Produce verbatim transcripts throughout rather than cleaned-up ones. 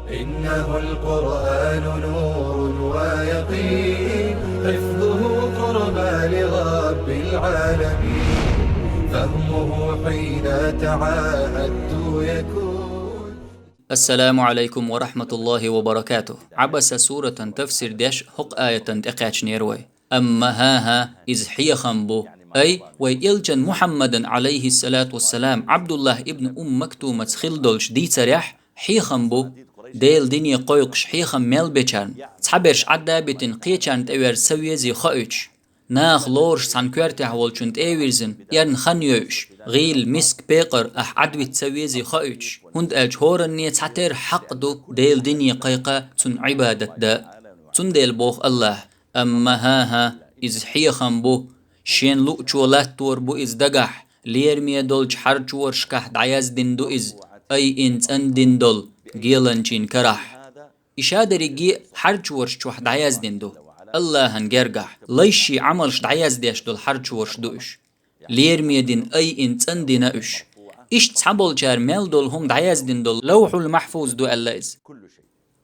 إنه القرآن نور ويقين، حفظه قربى لرب العالمين، فهمه حين تعاهدت يكون. السلام عليكم ورحمة الله وبركاته. عبس سورة تفسير ديش حق آية تقاتشنير وي. أما ها ها إذ حيخم بو. أي، وي إلجن محمد عليه الصلاة والسلام عبد الله ابن أم مكتومة خلدولش ديتريح، хьехам бу, Делан дине кхойкхуш хьехам мел бечарна, цхьаберш Ӏадда а битина кхечарна тӀеверза ца везе хоуьйтуш, наха лоруш цхьана коьртехь волчун тӀе а вирзина, эрна хан йойуш, гӀийла, миска, пекъар ахь Ӏадвита ца везе хоуьйтуш, хӀунда аьлча хӀоранне цхьатерра хьакъ ду Делан дине кхайкха, цунна Ӏибадат да. Цундела боху Аллаха: «Амма хӀа-хӀа, иза хьехам бу, шен луучо латтор бу иза дагахь, лераме долчу хьарчорашкахь дӀаяздина ду иза, айина цӀандина долу геланчийн карахь». И шадерриге а хьарчораш чохь дӀаяздина ду, Аллахьан гергахь, лайший Ӏамалш дӀаяздеш долу хьарчораш ду уьш. Лераме дина, айина цӀандина уьш. Иштта цхьаболчара мел долу хӀума дӀаяздина долу Лавхьул-Махьфуз ду аьлла иза.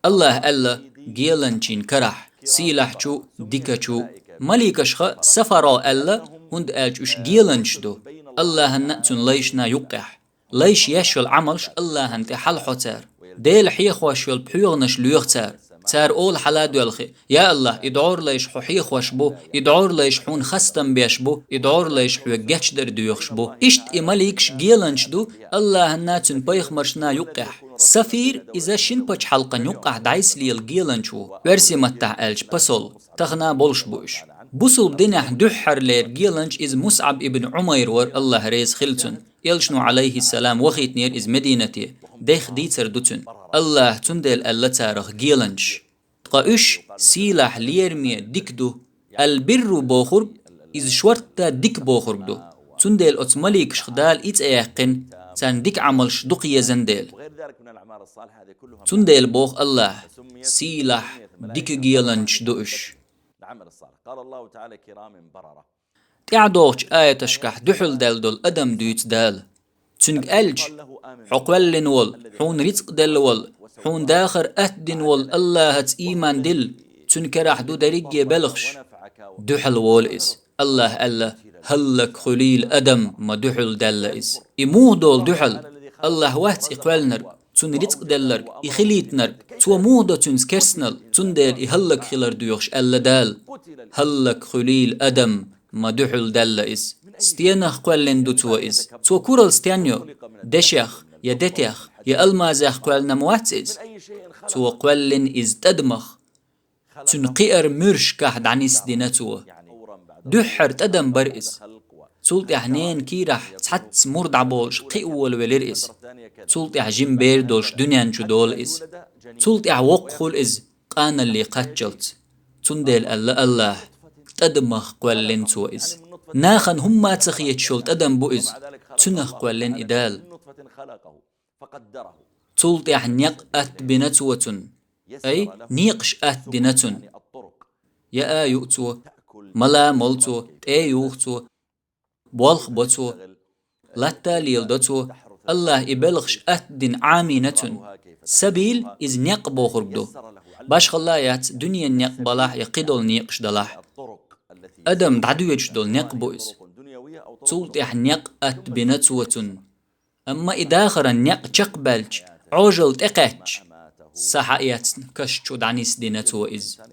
Аллаха аьлла геланчийн карахь, сийлахьчу, дикачу. Маликашха сафаро аьлла, хӀунда аьлча уьш геланчаш ду, Аллахьанна а, цуьнан лайшна а юккъехь. Лайша еш йолу Ӏамалш Аллахьан тӀе хьалахьо цара. Дела хьехош йолу пхьоьгӀанаш лоьху цара. Цара олу хьала а доьлхий: «Я Аллах, и дӀоралайш хьо хьехош бу, и дӀоралайш хьуна хастам беш бу, и дӀоралайш хьоьга гечдар доьхуш бу». Иштта и маликаш геланчаш ду Аллахьанна а, цуьнан пайхамаршна а юккъехь. Сафир иза шина пачхьалкхан юккъехь дӀасалела геланча ву, оьрсийн маттахь аьлча посол, тахана болуш бу уьш. Бусулба динехь дуьххьарлера геланча иза Мусъаб ибн Ӏумайр вара, Аллах реза хила цунна. Элчано, Ӏалайхиссалам, вахийтинера иза Мединате, дех дийцар ду цуьнан. Аллаха цундела аьлла царах геланчаш. Ткъа уьш сийлахь, лераме, дика ду. Ал-бирру бохург, иза шортта дика бохург ду. Цундела оцу маликашха Дала и цӀе яьккхина, царна дика Ӏамалш дукха езан дела. Цундела боху Аллаха: «Сийлахь, дика геланчаш ду уьш». ТӀаьхьадогӀучу аяташкахь дуьхьал даьлла долу адам дуьйцу Дала. Цуьнга аьлча: «Хьо кхоьллина волу, хьуна рицкъ делла волу, хьуна дахар атта дина волу Аллахьаца ийман дилла, цуьнан карахь ду дерриге белхаш». Дуьхьал волу иза. Аллаха аьлла: «ХӀаллак хуьлийла адам, ма дуьхьал даьлла иза». И муха долу дуьхьал? Аллах вац и кхоьллинарг, цунна рицкъ делларг, и хилийтинарг, цо муха до цуьнца керстанал, цундела и хӀаллак хилар доьхуш аьлла Дала: «ХӀаллак хуьлийла адам, ма дуьхьал даьлла иза». Стенах кхоьллина ду цо иза? Цо куралла стен йо? Дешех, я детех, я алмазех кхоьллина ма вац иза? Цо кхоьллина иза тӀадамах. Цуьнан кхиар муьршкахь дӀанисдина цо. Дуьххьара тӀадам бара иза. Цул тӀаьхьа ненан кийрахь цхьацца мур дӀаболуш кхиа волавелира иза. Цул тӀаьхьа жима бер долуш дуьнен чу долу иза. Цул тӀаьхьа воккха хуьлу иза, къаналле кхаччалц. Цундела аьлла Аллаха: «ТӀадамах кхоьллина цо иза». Нахана хӀумма а ца хеташ йолу тӀадам бу иза. Цуьнах кхоьллина и Дала. Цул тӀаьхьа некъ атта бина цо цунна. Ай, некъаш атта дина цунна. Яа юу цо, мала а молу цо, тӀе а юху цо, болх бо цо, латта а леладо цо, Аллаха и белхаш атта дина Ӏамийна цунна. Сабил, иза некъ бохург ду. Башхалла а яц, дуьненан некъ балахь я кхидолу некъаш далахь. Адам дӀадоьдуш долу некъ бу иза. Цул тӀаьхьа некъ атта бина цо цунна. Амма и дахаран некъ чекхбаьлча, Ӏожалла тӀекхаьчча, са хьаэцна каш чу дӀанисдина цо иза.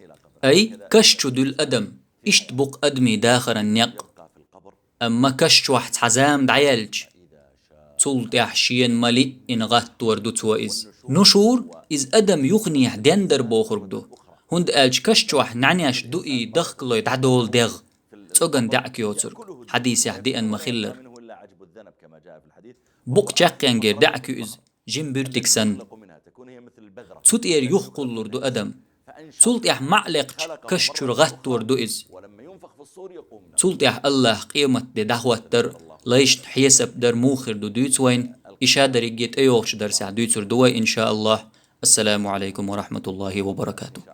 Ай, каш чу дуьллу адам, иштта бу-кх адамийн дахаран некъ. Амма каш чохь цхьа зама дӀаяьлча, цул тӀаьхьа шена ма-лиъина гӀаттор ду цо иза. Нушур, иза адам юханехьа дендар бохург ду, хӀунда аьлча каш чохь нӀаьнеш дуий, дахкалой дӀадолу дегӀ, цӀоган даьӀахк йоцург, хьадисехь деана ма-хиллара. Букъ чекхъянгера даьӀахк ю иза, жима буьртиг санна. Цу тӀера юхакхуллур ду адам. Цул тӀаьхьа маӀа лекхачу каш чуьра гӀаттор ду иза. Цул тӀаьхьа Аллаха къематде дӀахӀоттар, лайшна хьесап дар муха хир ду дуьйцу вайна, и шадерриге тӀейогӀучу дарсехь дуьйцур ду вай, иншааллах. Ассаламу Ӏалайкум ва рахьматуллахӀи ва баракатухӀ.